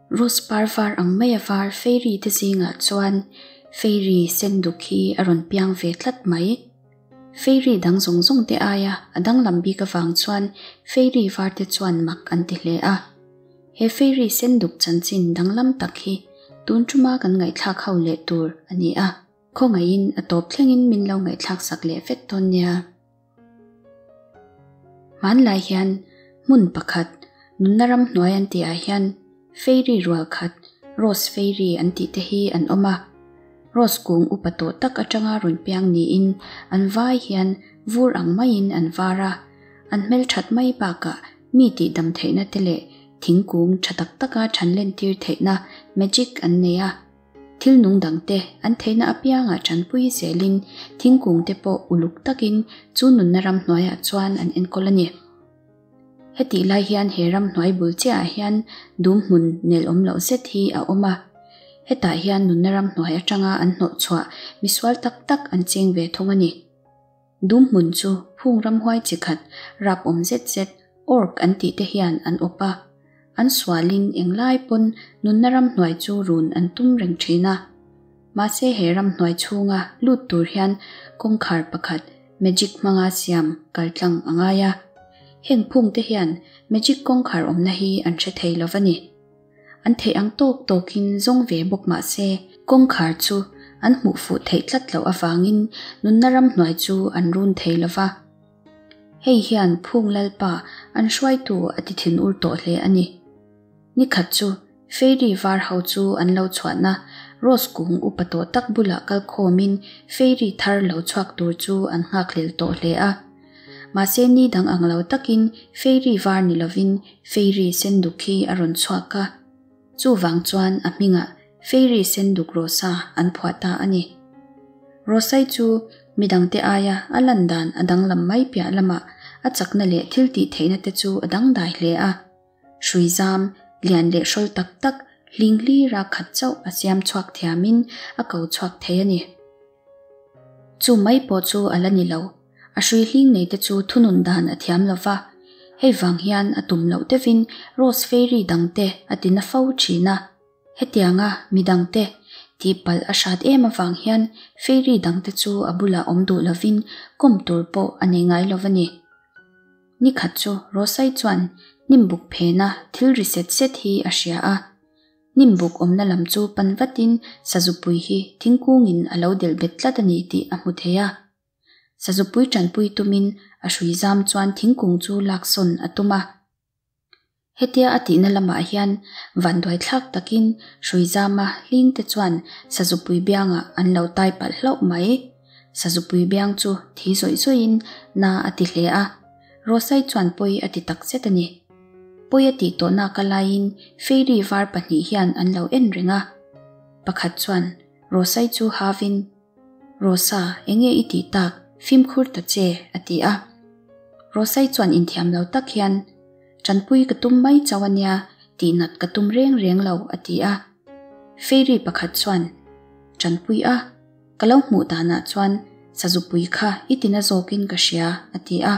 Rose par var ang maia var fairy te zingah chuan fairy senduk hi a rawn piang ve tlat mai. Fairy dang zawng zawng te aia a danglam bik avang chuan fairy var te chuan mak an ti hle a. He fairy senduk chanchin danglam tak hi tun tuma kan ngaihthlak ho leh tur a ni a, khawngaihin a tawp thlengin min lo ngaihthlak sak leh vek dawn nia. Hmanlai hian hmun pakhat nunna ram hnuai an tih ah hian fairy rual khat Rose fairy an tih te hi an awm a. Rose kung upa tawh tak atanga rawn piang niin an vai hian vur ang maiin an var a, an hmelthat mai bakah mi tih dam theihna te leh thingkung tha tak taka than lentir theihna magic an nei a. Thil nung dangte an theihna apiangah tanpui zelin thingkungte pawh uluk takin chu nunna ramhnuaiah chuan an enkawl a ni. Hetih lai hian he ramhnuai bul chiahah hian dum hmun nel awm loh zet hi a awm a. Hetah hian nunna ramhnuai atanga an hnawhchhuah misual tak tak an cheng ve thung a ni. Dum hmun chu phung ramhuai chi khat rap awm zet zet orc an tih te hian an awp a. An sualin englai pawn nunna ramhnuai chu run an tum reng thin a. Mahse he ramhnuai chhunga lut tur hian kawngkhar pakhat magic hmanga siam kaltlang a ngai a. Heng phung te hian magic kawngkhar awmna hi an hre thei lo va ni. An theih ang tawk tawkin zawng ve bawk mah se, kawngkhar chu an hmuh fuh theih tlat loh avangin nunna ramhnuai chu an run thei lo va. Hei hian Phung Lalpa an hruaitu a ti thinur tawh hle a ni. Nikhat chu Fairy var ho chu an lo chhuahna Rose kung upa tawh tak bulah kal khawmin Fairy thar lo chhuak tur chu an nghakhlel tawh hle a. Mahse ni dang ang lo takin Fairy var ni lovin Fairy senduk hi a rawn chhuak a. Chuvang chuan a hmingah Fairy senduk Rosa an phuah ta a ni. Rosai chu midangte aia a lan dan a danglam mai piah lamah a chakna leh thil tih theihna te chu a dangdai hle a. Hrui zam, lian leh hrawl tak tak hling hlira khat chauh a siam chhuak thiamin a ko chhuak thei a ni. Chu mai pawh chu a la ni lo, a hrui hling nei te chu thunun dan a thiam lo va, hei vang hian a tum loh deuhin Rose Fairy dangte a ti na fo thin a. Hetianga midangte tihpalh a hrat em avang hian Fairy dangte chu a bulah awm duh lovin kawm tur pawh a nei ngai lo a ni. Ni khat chu Rosai chuan hnimbuk phena thil ri set set hi a hria a. Hnimbuk awmna lam chu pan vatin sazupui hi thingkungin a lo delh bet tlat a ni tih a hmu thei a. Sazupui tanpui tumin a hrui zam chuan thingkung chu laksawn a tum a. Hetia a tihna lamah hian vanduai thlak takin Hruizama hlingte chuan Sazupui biangah an lo tai palh hlauh mai. Sazupui biang chu thi zawih zawihin na a ti hle a, Rosai chuan pawi a ti tak zet a ni. Pawi a tih tawh naka laiin Fairy var pahnih hian an lo en reng a. Pakhat chuan Rosai chu havin. Rosa, enge i tih tak? Fimkhur ta che, a ti a. Rosai chuan inthiam lo tak hian, Tanpui ka tum mai chauh a nia, tihnat ka tum reng reng lo, a ti a. Fairy pakhat chuan, Tanpui a, ka lo hmuh danah chuan sazupui kha i tina zawkin ka hria, a ti a.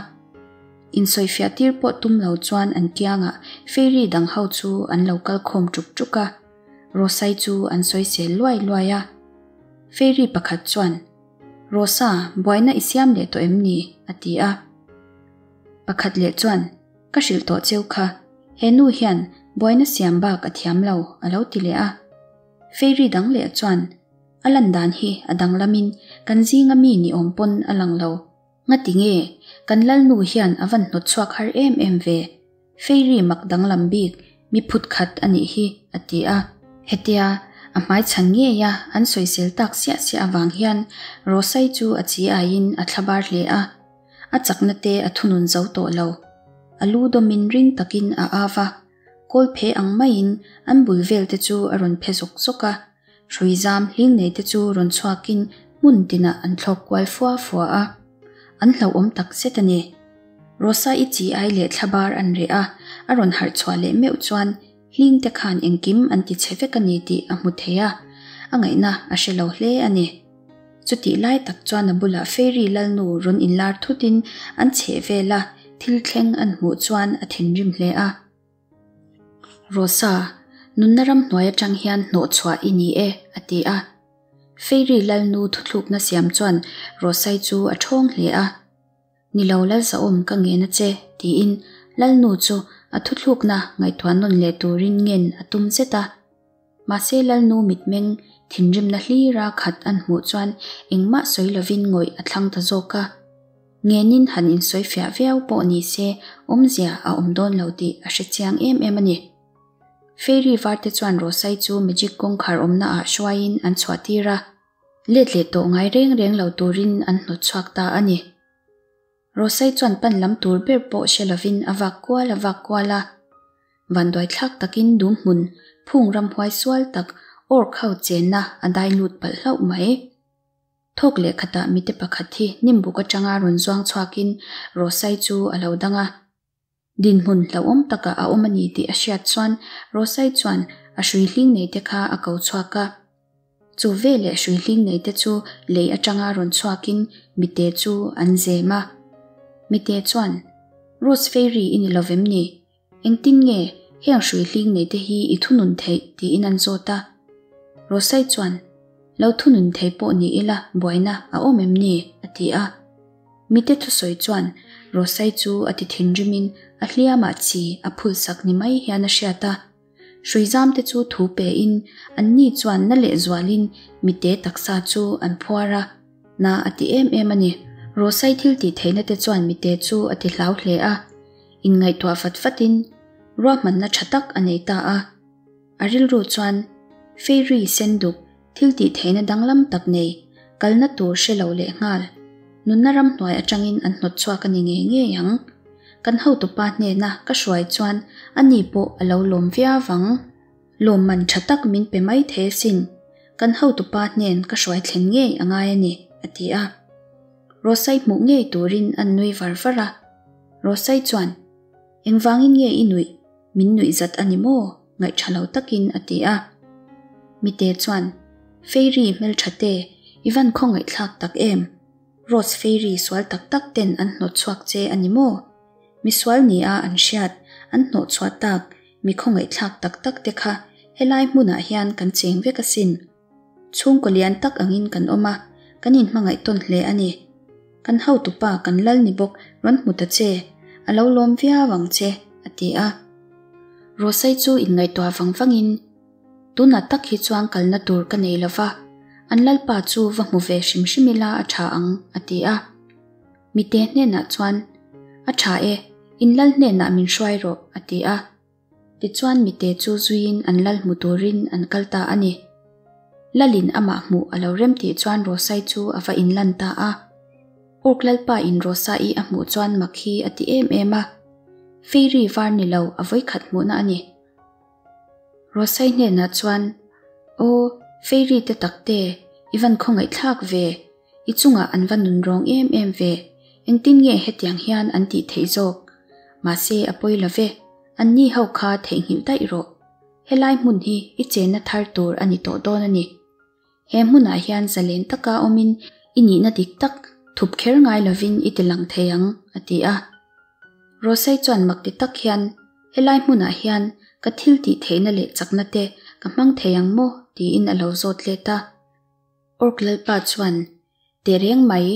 Insawifiah tir pawh tum lo chuan an kiangah Fairy dang ho chu an lo kal khawm ṭuk ṭuk a. Rosai chu an sawisel luai luai a. Fairy pakhat chuan, Rosa, buaina i siam leh tawh em ni? a ti a. Pakhat leh chuan, Ka hrilh tawh cheu kha, he nu hian buaina siam bak a thiam lo, a lo ti leh a. Fairy dang leh chuan, A lan dan hi a danglamin kan zinga mi ni awm pawn a lang lo. Ngati nge, kan lalnu hian a van hnawt chhuak har em em ve? Fairy mak danglam bik mi phut khat a nih hi, a ti a. Hetia a hmai chhan ngeia an sawisel tak siah siah avang hian Rosai chu a chi aiin a thlabar hle a. A chakna te a thunun zo tawh lo. A lu dawmin ring takin a av a, kawl phe ang maiin an bul vel te chu a rawn phe zawk zawk a. Hrui zam hling nei te chu rawn chhuakin hmun tinah an thlawk kual fua fua a. An hlauhawm tak zet a ni. Rosa i chi ai leh thlabar an reh a, a rawn harh chhuah leh meuh chuan hling te khan engkim an ti chhe vek a ni tih a hmu thei a, a ngaihna a hre lo hle a ni. Chutih lai tak chuan a bulah Fairy Lalnu rawn inlar thutin an chheh vel a, thil thleng an hmuh chuan a thinrim hle a. Rosa, Nunna ramhnuai atang hian hnawhchhuah i ni e, a ti a. Fairy Lalnu thuthlukna siam chuan Rosai chu a ṭhawng hle a. Ni lo Lalzahawm ka ngen a che, tiin Lalnu chu a thuthlukna ngaihtuah nawn leh turin ngen a tum zet a. Mahse Lalnu mitmeng thinrimna hlira khat an hmuh chuan engmah sawi lovin ngawih a thlang ta zawk a. Ngenin han insawifiah viau pawh ni se awmzia a awm dawn lo tih a hre chiang em em a ni. Fairy varte chuan Rosai chu magic kawngkhar awmna ah hruaiin an chhuah tir a, let leh tawh ngai reng reng lo turin an hnawt chhuak ta a ni. Rosai chuan pan lam tur ber pawh hre lovin a vak kual a vak kual a. Vanduai thlak takin dum hmun phung ramhuai sual tak orc ho chenna a dai lut palh hlauh mai. Thawk leh khatah mite pakhat hi hnimbuk atanga rawn zuang chhuakin Rosai chu a lo dang a. Dinhmun hlauhawm takah a awm a ni tih a hriat chuan Rosai chuan a hrui hling nei te kha a ko chhuak a. Chu veleh hrui hling nei te chu lei atanga rawn chhuakin mite chu an zem a. Mite chuan, Rose Fairy i ni lovem ni? Engtin nge heng hrui hling nei te hi i thunun theih? tiin an zawt a. Rosai chuan, Lo thunun thei pawh ni ila buaina a awm em ni? a ti a. Mite thusawi chuan Rosai chu a ti thinrimin a hliamah chi a phulsak ni mai hian a hriat a. Hruizam te chu thu pe in anni chuan na leh zualin mite taksa chu an phuar a, na a ti em em a ni. Rosai thil tih theihna te chuan mite chu a ti hlau hle a, inngaihtuah vat vatin ruahmanna tha tak a nei ta a. A rilru chuan Fairy senduk thil tih theihna danglam tak nei, kalna tur hre lo leh nghal, nunna ramhnuai atangin an hnawt chhuak a ni ngei ngei ang. Kan hotupa hnena ka hruai chuan ani pawh a lo lawm viau ang. Lawmman tha tak min pe mai thei asin, kan hotupa hnen ka hruai thlen ngei a ngai a ni, a ti a. Rosai hmuh ngei turin an nui var var a. Rosai chuan, Engvangin nge i nuih? Min nuih zat a ni maw? Ngaihṭha lo takin a ti a. Mite chuan, Fairy hmelṭha te, i van khawngaihthlak tak em? Rose Fairy sual tak tak ten an hnawt chhuak che a ni maw? Misual nia an hriat, an hnawh chhuah tak mi khawngaihthlak tak tak te kha helai hmunah hian kan cheng vek asin. Chhungkaw lian tak angin kan awm a, kan inhmangaih tawn hle a ni. Kan hotupa kan lal ni bawk rawn hmu ta che, a lo lawm viau ang che, a ti a. Rosai chu inngaihtuah vang vangin, Tunah tak hi chuan kalna tur ka nei lo va, an lalpa chu va hmu ve hrim hrim ila a tha ang, a ti a. Mite hnenah chuan, A tha e, in lal hnenah min hruai rawh, a ti a. Tichuan mite chu zuiin an lal hmu turin an kal ta a ni. Lalin amah hmuh a lo rem tih chuan Rosai chu a va inlan ta a. Ork lalpa in Rosa-i a hmuh chuan mak hi a ti em em a. Fairy var ni lo a vawikhat hmuhna a ni. Rosai hnenah chuan, Aw, Fairy te takte, i van khawngaihthlak ve. I chungah an va nun rawng em em ve, engtin nge hetiang hian an tih theih zawk? Mahse a pawi lo ve, anni ho kha theihnghilh daih rawh. Helai hmun hi i chenna thar tur a ni tawh dawn a ni. He hmunah hian zalen taka awmin i nihna dik tak thup kher ngai lovin i ti lang thei ang, a ti a. Rosai chuan mak ti tak hian, Helai hmunah hian ka thil tih theihna leh chakna te ka hmang thei ang maw? tiin a lo zawt let a. Ork Lalpa chuan, Tehreng mai,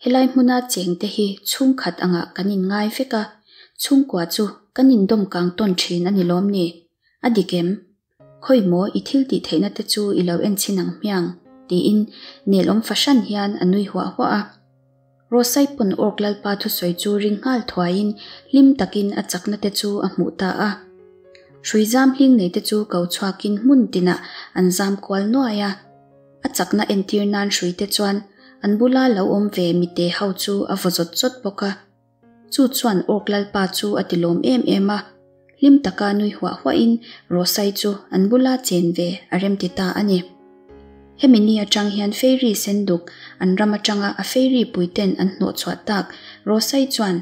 helai hmuna chengte hi chhungkhat angah kan inngai vek a, chhungkua chu kan indawm kang tawn thin a ni lawm ni? A dik em? Khawi maw i thil tih theihna te chu i lo en chhin ang hmiang? tiin nelawm fahran hian a nui huah huah a. Rosai pawn Ork Lalpa thusawi chu ring nghal thuaiin hlim takin a chakna te chu a hmuh ta a. Hrui zam hling nei te chu ko chhuakin hmun tinah an zam kual nuai a. A chakna entir nan hrui te chuan an bula lo awm ve mite ho chu a vaw zawt zawt bawk a. Chu chuan Ork Lalpa chu a ti lawm em em a. Hlim taka nui huah huahin Rosai chu an bula chen ve a remti ta a ni. Hemi ni atang hian Fairy senduk an ram atanga a Fairy puiten an hnawhchhuah tak Rosai chuan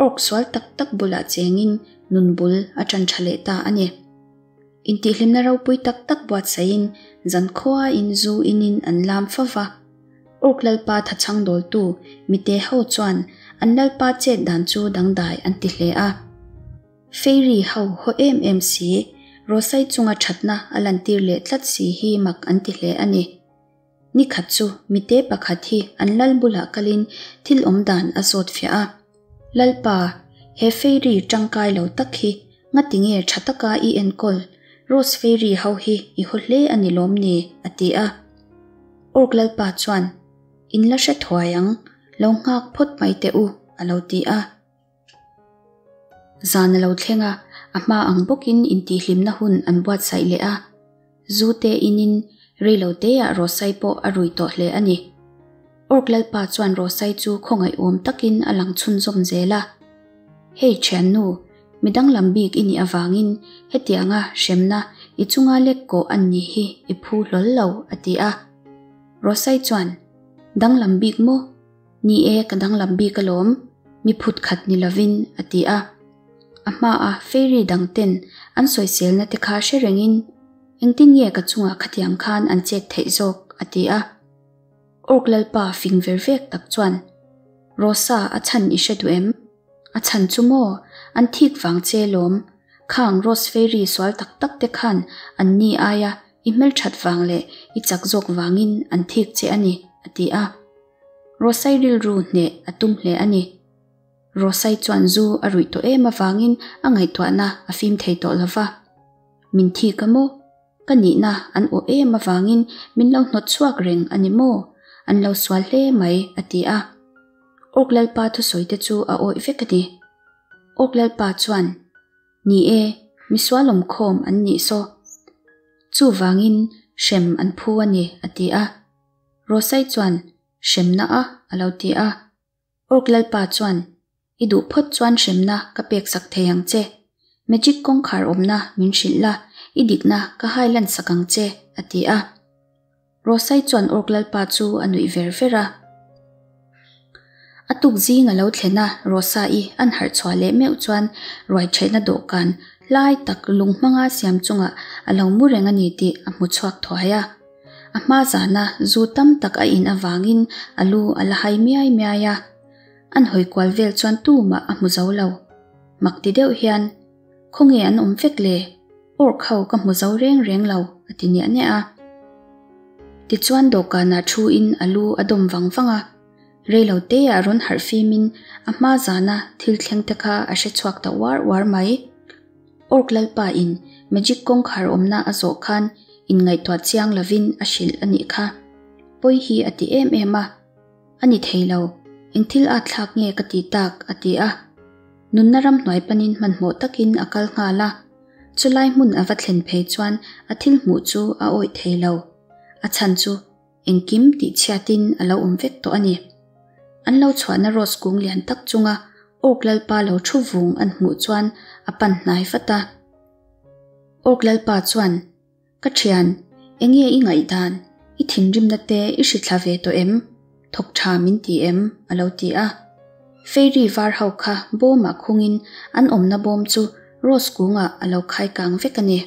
Ork sual tak tak bulah chengin nun bul a tan tha leh ta a ni. Intihhlimna ropui tak tak buatsaihin zankhuain zu inin an lam fo va. Ork lalpa thachhang dawltu mite ho chuan an lalpa chet dan chu dangdai an ti hle a. Fairy ho haw em em si, Rosai chunga thatna a lantir leh tlat si hi mak an ti hle a ni. Ni khat chu mite pakhat hi an lal bulah kalin thil awm dan a zawt fiah a. Lalpa, he fairy tangkai lo tak hi ngatinge tha taka i enkawl? Rose fairy ho hi i haw hle a ni lawm ni? a ti a. Orc lalpa chuan, In la hre thuai ang, lo nghak phawt mai teh u, a lo ti a. Zan a lo thleng a, a hma ang bawkin intihhlimna hun an buatsaih leh a. Zu te inin reilo teah Rosai pawh a rui tawh hle a ni. Orc lalpa chuan Rosai chu khawngaihawm takin a lang chhunzawm zel a. Hei thiannu, mi danglam bik i nih avangin hetianga hremna i chunga lek kawh an ni hi i phu hlawl lo, a ti a. Rosai chuan, Danglam bik maw? Ni e, ka danglam bik alawm, mi phut khat ni lovin, a ti a. A hmaa fairy dang ten an sawiselna te kha hre rengin, Engtin nge ka chungah khatiang khan an chet theih zawk? a ti a. Orc lalpa fing ver vek tak chuan, Rosa, a chhan i hre duh em? A chhan chu maw? An thik vang che lawm. Khang Rose fairy sual tak tak te khan an ni aia i hmelthat vang leh i chak zawk vangin an thik che a ni, a ti a. Rosai rilru hneh a tum hle a ni. Rosai chuan zu a ruih tawh em avangin a ngaihtuahna a fim thei tawh lo va. Min thik a maw? Ka nihna an awh em avangin min lo hnawt chhuak reng a ni maw? An lo sual hle mai, a ti a. Awk Lalpa thusawi te chu a awih vek a ni. Awk Lalpa chuan, Ni e, misual awmkhawm an nih saw. Chuvangin hrem an phu a ni, a ti a. Rosai chuan, Hremna a? a lo ti a. Orc Lalpa chuan, I duh phawt chuan hremna ka peksak thei ang che. Magic kawngkhar awmna min hrilh la, i dikna ka hai lansak ang che, a ti a. Rosai chuan Orc Lalpa chu a nuih ver ver a. A tuk zing a lo thlen a, Rosa-i an harh chhuah leh meuh chuan ruai ṭhehna dawhkan hlai tak lung hmanga siam chungah a lo mu reng a ni tih a hmu chhuak thuai a. A hma zana zu tam tak a in avangin a lu a la hai miai miai a. An hawi kual vel chuan tumah a hmu zo lo. Mak ti deuh hian, Khawnge an awm vek le? Orc ho ka hmu zo reng reng lo, a ti niah niah a. Tichuan dawhkanah thu in a lu a dawm vang vang a. Reilo teah rawn harh fimin a hma zana thil thleng te kha a hre chhuak ta uar uar mai. Orc lalpa in magic kawngkhar awmna a zawh khan inngaihtuah chiang lovin a hrilh a nih kha. Pawi hi a ti em em a. A ni thei lo, eng thil at thlak nge ka ti tak, a ti a. Nunna ramhnuai panin hmanhmawh takin a kal nghal a. Chulai hmun a va thlen phei chuan a thil hmuh chu a awih thei lo. A chhan chu engkim tihchhiatin a lo awm vek tawh a ni. An lo chhuahna rose kung lian tak chunga Orc lalpa lo thu vung an hmuh chuan a pan hnai vat a. Orc lalpa chuan, Ka thian, enge i ngaihdan? I thinrimna te i hrithla ve tawh em? Thawk tha min ti em? a lo ti a. Fairy var ho kha bawmah khungin an awmna bawm chu rose kungah a lo khai kang vek a ni.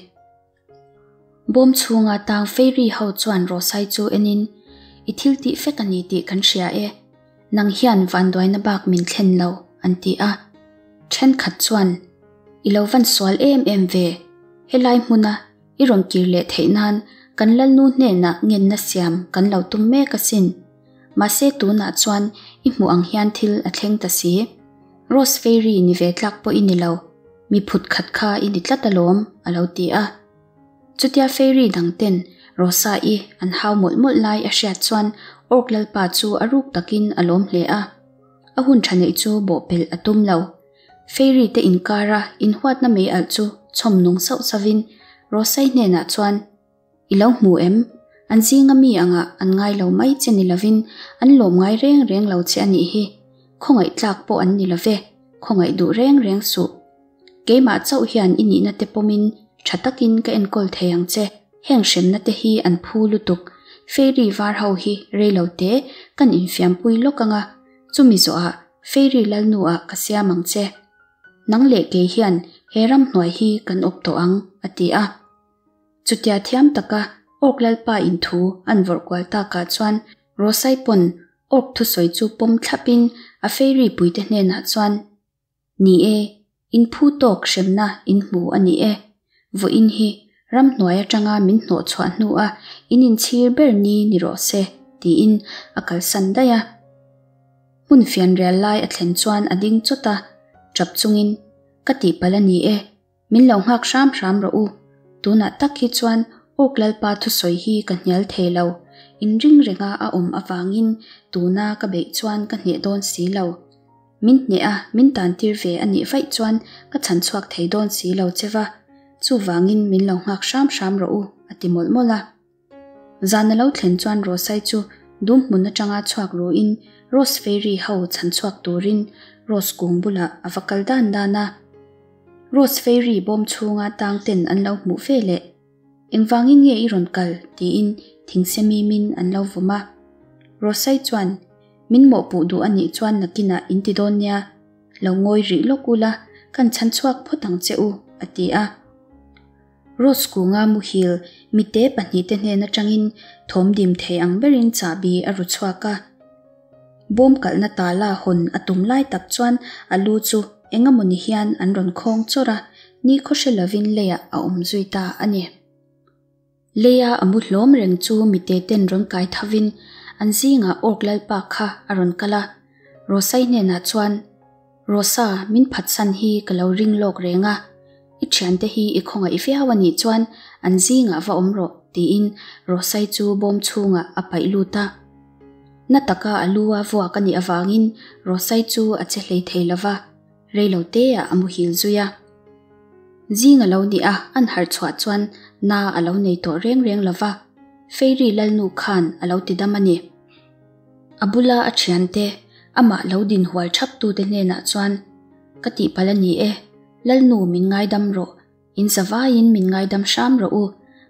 Bawm chhunga tang fairy ho chuan Rosai chu enin, I thil tih fek a ni tih kan hria e. Nang hian vanduaina bak min thlen lo, an ti a. Thenkhat chuan, I lo van sual em em ve. Helai hmuna i rawn kir leh theih nan kan Lalnu hnenah ngenna siam kan lo tum mek asin. Mahse tunah chuan i hmuh ang hian thil a thleng ta si. Rose Fairy ni ve tlak pawh i ni lo. Mi phut khat kha i ni tlat alawm, a lo ti a. Chutia Fairy dang ten Rosa-i an hau mawlh mawlh lai a hriat chuan Orc Lalpa chu a ruk takin a lawm hle a. A hun tha neih chu bawhpelh a tum lo. Fairy te inkara inhuatna mei alh chu chhawm nung sauh sauhin Rosa-i hnenah chuan, I lo hmu em? An zinga mi angah an ngai lo mai che ni lovin an lawm ngai reng reng lo che a nih hi. Khawngaih tlak pawh an ni love, khawngaih duh reng reng suh. Keimah chauh hian i nihna te pawmin tha takin ka enkawl thei ang che. Heng hremna te hi an phu lutuk. Fairy var ho hi reilo te kan infiampui lawk anga, chumi zawhah Fairy lalnu ah ka siam ang che. Nang leh kei hian he ramhnuai hi kan awp tawh ang, a ti a. Chutia thiam taka Orc lalpa in thu an vawrh kual takah chuan Rosai pawn Orc thusawi chu pawm thlapin a fairy puite hnenah chuan, Ni e, in phu tawk hremna in hmu a ni e. Vawiin hi ramhnuai atanga min hnawh chhuah hnua in inchhir ber ni ni rawh se, tiin a kalsan daih a. Hmun fianrial lai a thlen chuan a ding chawt a, tap chungin, Ka tihpalh a ni e, min lo nghak hram hram rawh u. Tunah tak hi chuan Awk Lalpa thusawi hi ka hnial thei lo. Inring renga a awm avangin tuna ka beih chuan ka hneh dawn si lo. Min hneh a, min tantir ve a nih vaih chuan ka chhan chhuak thei dawn si lo che va, chuvangin min lo nghak hram hram rawh u, a ti mawlh mawlh a. Zan a lo thlen chuan Rosai chu dum hmun atanga chhuak ruin Rose Fairy ho chhan chhuak turin Rose kung bulah a va kal dan dan a. Rose Fairy bawm chhunga tang ten an lo hmuh ve leh, Engvangin nge i rawn kal? tiin thingse mimin an lo vawm a. Rosai chuan, Min mawhpuh duh a nih chuan nakinah in ti dawn nia, lo ngawi rih lawk ula, kan chhan chhuak phawt ang che u, a ti a. Rose kunga muhil mite pahnihte hnen atangin thawm dim thei ang berin chahbi a ru chhuak a. Bawm kalhna tala hawn a tum lai tak chuan a lu chu eng emawni hian an rawn khawng chawrh a, nikhaw hre lovin leiah a awm zui ta a ni. Leia a mu hlawm reng chu mite ten rawn kai thovin an zingah Orc Lalpa kha a rawn kal a, Rosai hnenah chuan, Rosa, min phatsan hi ka lo ring lawk reng a, i thiante hi i khawngaih viau a nih chuan an zingah va awm rawh, tiin Rosai chu bawm chhungah a paih lut a. Na taka a lu a vuak a nih avangin Rosai chu a che hlei thei lo va. Reilo teah a muhil zui a. Zing a lo nih a, an harh chhuah chuan na a lo nei tawh reng reng lo va, Fairy Lalnu khan a lo ti dam a ni. A bula a thiante, amah lo din hual thap tute hnenah chuan, Ka tihpalh a ni e, Lalnu min ngaidam rawh, In zavaiin min ngaidam hram rawh u,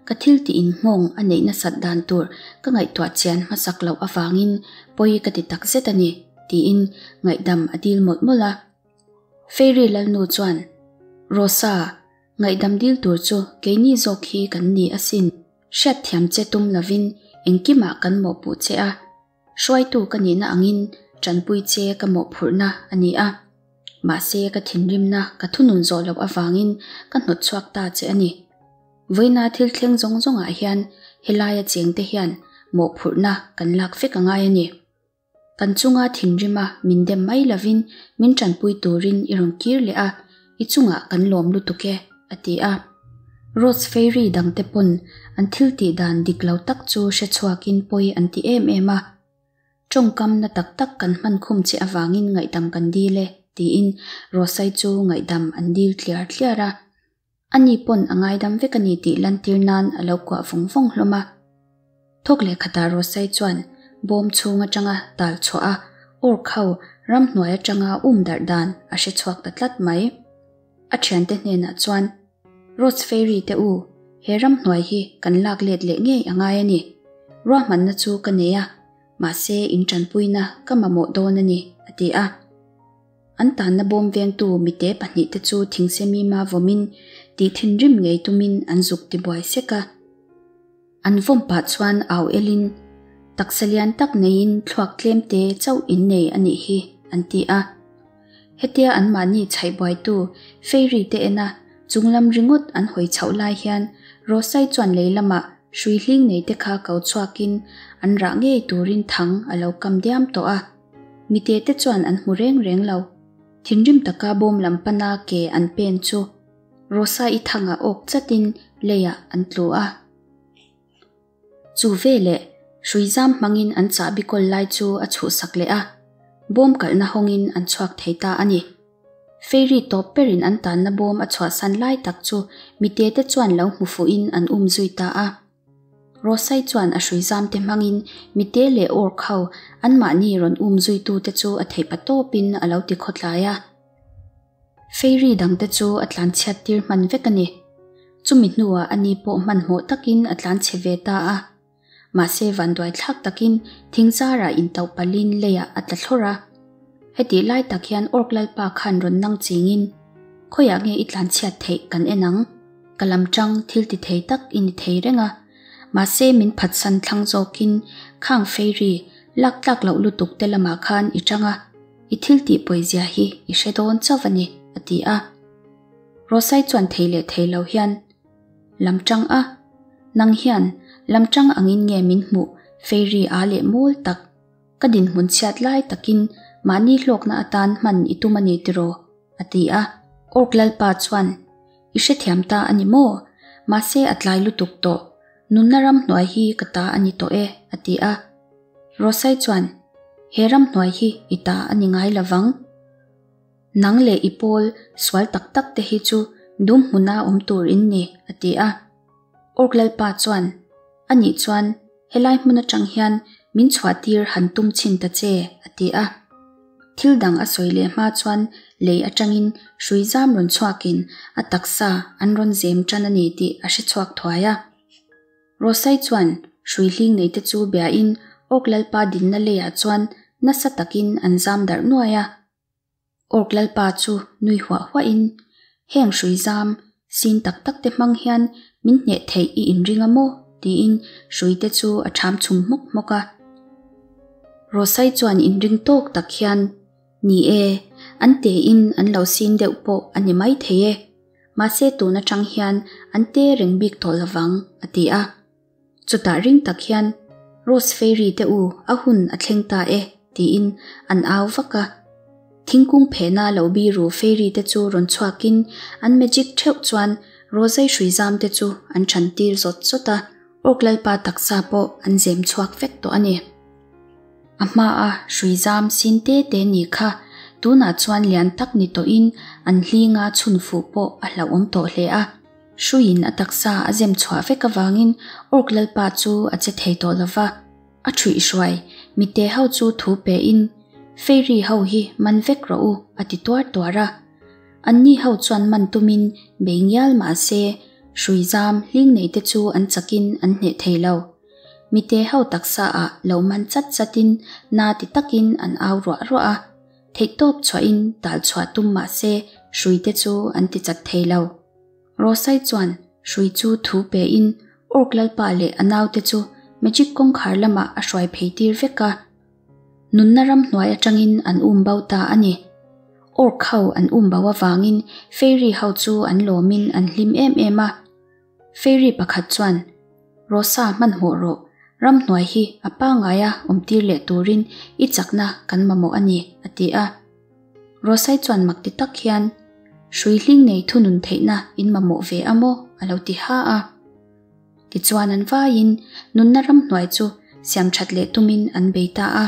ka thil tih in nghawng a neih nasat dan tur ka ngaihtuah chian hmasak loh avangin pawi ka ti tak zet a ni, tiin ngaihdam a dil mawlh mawlh a. Fairy Lalnu chuan, Rosa, ngaihdam dil tur chu keini zawk hi kan ni asin, hriatthiam che tum lovin engkimah kan mawhpuh che a, Hruaitu ka nihna angin tanpui che ka mawhphurhna a ni a. Mahse ka thinrimna ka thunun zawh loh avangin ka hnawt chhuak ta che a ni. Vawiina thil thleng zawng zawngah hian helaia chengte hian mawhphurhna kan lak vek a ngai a ni. Kan chunga thinrima min dem mai lovin min tanpui turin i rawn kir leh a, I chungah kan lawm lutuk e, a ti a. Rose Fairy dangte pawn an thil tih dan dik lo tak chu hre chhuakin pawi an ti em em a. Tawngkam na tak tak kan hman khum che avangin ngaihdam kan dil e, tiin Rosai chu ngaihdam an dil tliar tliar a. Ani pawn a ngaidam vek a ni tih lantir nan a lo kuah vawng vawng hlawm a. Thawk leh khatah Rosai chuan bawm chhung atanga tal chhuah a, orc ho ramhnuai atanga um darh dan a hre chhuak ta tlat mai. A thiante hnenah chuan, Rose Fairy te u, he ramhnuai hi kan lak let leh ngei a ngai a ni. Ruahmanna chu ka nei a, mahse in tanpuina ka mamawh dawn a ni, a ti a. An tanna bawm vengtu mite pahnihte chu thingsemima vawmin tih thinrim ngei tumin an zuk tibuai sek a. An vawm pah chuan au elin, Taksa lian tak neiin thluak tlemte chauh in nei a nih hi, an ti a. Hetia anmahni chhaih buaitu Fairy te ena chunglam ringawt an hawi chhoh lai hian Rosai chuan lei lamah hrui hling neite kha ko chhuakin an rah ngei turin thang a lo kam diam tawh a. Mite te chuan an hmu reng reng lo. Thinrim taka bawm lam pana ke an pen chu Rosa-i thangah awk chatin leiah an tlu a. Chu veleh hrui zam hmangin an chahbi kawl lai chu a chhuhsak leh a, bawm kalhna hawngin an chhuak thei ta a ni. Fairy tawp berin an tanna bawm a chhuahsan lai tak chu mite te chuan lo hmu fuhin an um zui ta a. Rosai chuan a hrui zamte hmangin mite leh orc ho anmahni rawn um zuitute chu a theih pa tawpin a lo ti khawtlai a. Fairy dangte chu a tlanchhiat tir hman vek a ni. Chumi hnuah ani pawh hmanhmawh takin a tlanchhe ve ta a. Mahse vanduai thlak takin thingzarah intauh palin leiah a tla thlawrh a. Hetih lai tak hian orc lalpa khan rawn nang chingin, Khawiah nge i tlanchhiat theih kan en ang? Ka lam tang thil ti thei tak i ni thei reng a, mahse min phatsan thlang zawkin khang fairy lak tlak loh lutuk te lamah khan i tang a, i thil tih pawizia hi i hre dawn chauh a ni, a ti a. Rosai chuan thei leh thei lo hian. Lamṭang a? Nang hian lamṭang angin nge min hmuh fairy â leh mawl tak? Ka dinhmun chhiat lai takin mahni hlawkna atan hman i tum a ni tiraw? a ti a. Orc lalpa chuan, I hrethiam ta a ni maw? Mahse a tlai lutuk tawh. Nunna ramhnuai hi ka ta a ni tawh e, a ti a. Rosai chuan, He ramhnuai hi i ta a ni ngai lovang. Nang leh i pawl sual tak tak te hi chu dum hmuna awm tur in ni, a ti a. Orc lalpa chuan, Anih chuan helai hmun atang hian min chhuah tir han tum chhin ta che, a ti a. Thil dang a sawi leh hma chuan lei atangin hrui zam rawn chhuakin a taksa an rawn zem tan a ni tih a hre chhuak thuai a. Rosai chuan hrui hling nei te chu biain Orc lalpa dinna leiah chuan nasa takin an zam darh nuai a. Orc lalpa chu nui huah huahin, Heng hrui zam, sin tak tak te hmang hian min hneh theih i inring a maw? tiin hrui te chu a ṭham chhum hmawk hmawk a. Rosai chuan inring tawk tak hian, Ni e, an tein an lo sin deuh pawh a ni maithei e. Mahse tun aṭang hian an te reng bik tawh lovang, a ti a. Chutah ring tak hian, Rose Fairy te u, a hun a thleng ta e, tiin an au vak a. Thingkung phehna lo biru Fairy te chu rawn chhuakin an magic theuh chuan Rosei hrui zam te chu an chhan tir zawt zawt a, Orc lalpa taksa pawh an zem chhuak vek tawh a ni. A hmaa hrui zam sin te te ni kha tunah chuan lian tak ni tawhin an hlinga chhun fuh pawh a hlauhawm tawh hle a. Hruiin a taksa a zem chhuah vek avangin Orc lalpa chu a che thei tawh lo va, a ṭhuihhruai mite ho chu thu pein, Fairy ho hi man vek rawh u, a ti tuar tuar a. Anni ho chuan man tumin bei ngial mah se, hrui zam hling nei te chu an chakin an hneh thei lo. Mite ho taksa ah lo man chat chatin na ti takin an au ruah ruah a, theihtawp chhuahin tal chhuah tum mah se hrui te chu an ti chat thei lo. Rosai chuan hrui chu thu pein Orc lalpa leh a naute chu magic kawngkhar lamah a hruai phei tir vek a. Nunna ramhnuai atangin an um bo ta a ni. Orc ho an um bo avangin Fairy ho chu an lawmin an hlim em em a. Fairy pakhat chuan, Rosa hmanhmawh rawh, ramhnuai hi a pangaia awmtir leh turin i chakna kan mamawh a ni, a ti a. Rosai chuan mak ti tak hian, Hrui hling nei thunun theihna in mamawh ve a maw? a lo ti ha a. Tichuan an vaiin nunna ramhnuai chu siam that leh tumin an bei ta a.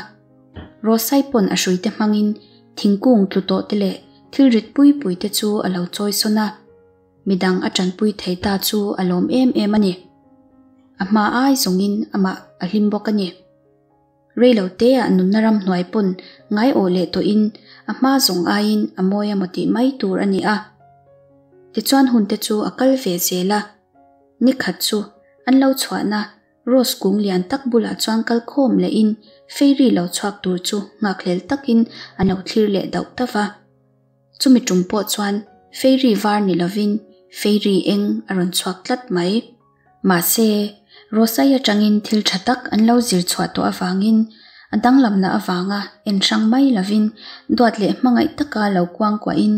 Rosai pawn a hruite hmangin thingkung tlu tawh te leh thil rit pui pui te chu a lo chawi sawn a. Midang a tanpui thei ta chu a lawm em em a ni. A hma ai zawngin amah a hlim bawk a ni. Reilo teah nunna ramhnuai pawn ngai awh leh tawhin a hma zawng aiin a mawi a maw tih mai tur a ni a. Tichuan hunte chu a kal ve zel a. Nikhat chu an lo chhuahna Rose kung lian tak bulah chuan kal khawm lehin Fairy lo chhuak tur chu nghakhlel takin an lo thlir leh dauh dauh va. Chumi tum pawh chuan Fairy var ni lovin Fairy eng a rawn chhuak tlat mai. Mahse, Rosai atangin thil tha tak an lo zir chhuah tawh avangin a danglamna avanga en hrang mai lovin duat leh hmangaih taka lo kuangkuahin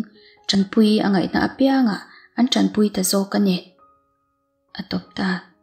tanpui a ngaihna apiangah an tanpui ta zawk a ni. A tawp ta.